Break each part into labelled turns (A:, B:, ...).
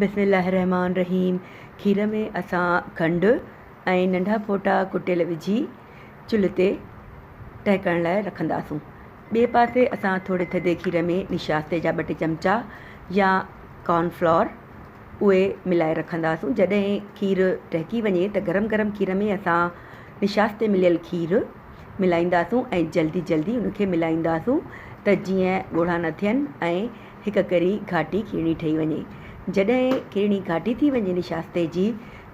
A: بسم الله الرحمٰن الرحيم کير ۾ اسان کنڊ ۽ ننڍا ڦوٽا ڪٽيل وجهي چلهه تي ٽهڪڻ لاء رکنداسون. ٻئي پاسي اسان ٿوري ٿڌي کير ۾ نشاستي جا ٻه ٽي چمچا يا ڪارن فلور اهي ملائي رکنداسون. جڏهن کير ٽهڪي وڃي ته گرم گرم کير ۾ اسان نشاستي مليل کير ملائينداسون ۽ جلدي جلدي ان کي ملائينداسون ته جيئن ڳوڙها نه ٿين ۽ هڪ ڪري گهاٽي کيرڻي ٺهي وڃي. جڏهن کيرڻي گهاٽي ٿي وڃي نشاستي جي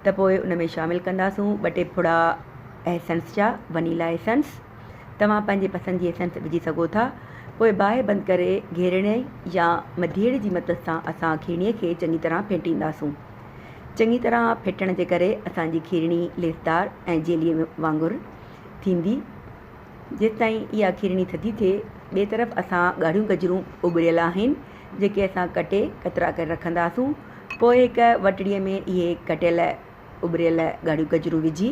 A: ته پوء ان ۾ شامل ڪنداسون ٻه ٽي ڦڙا ايسنس جا، ونيلا ايسنس، توهان پنهنجي پسند جي ايسنس وجهي سگهو ٿا. پوء باهه بند ڪري گهيرڻي يا مڌيڙي جي مدد سان اسان کيرڻي کي چڱي طرح ڦيٽينداسون. چڱي طرح ڦيٽڻ جي ڪري اسان جي کيرڻي ليسدار ۽ جيليء وانگر ٿيندي. جيستائين اها کيرڻي ٿڌي ٿئي، ٻئي طرف اسان ڳاڙهيون گجرون اٻريل آهن، جيڪي اسان ڪٽي ڪترا ڪري رکنداسون. پوء هڪ وٽڙي ۾ اهي ڪٽيل اٻريل ڳاڙهيون گجرون وجهي،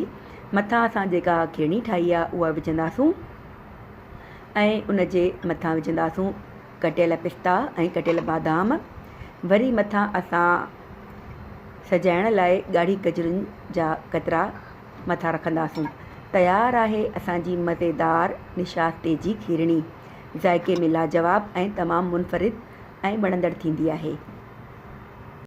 A: مٿان اسان جيڪا کيرڻي ٺاهي آهي اها وجهنداسون ۽ ان جي مٿان وجهنداسون ڪٽيل پستا ۽ ڪٽيل بادام. وري مٿان اسان سجائڻ لاء ڳاڙهي گجرن جا ڪترا مٿان رکنداسون. تيار آهي اسان جي مزيدار نشاستي جي کيرڻي. ذائقي ۾ لاجواب ۽ تمام منفرد ۽ وڻندڙ ٿيندي آهي.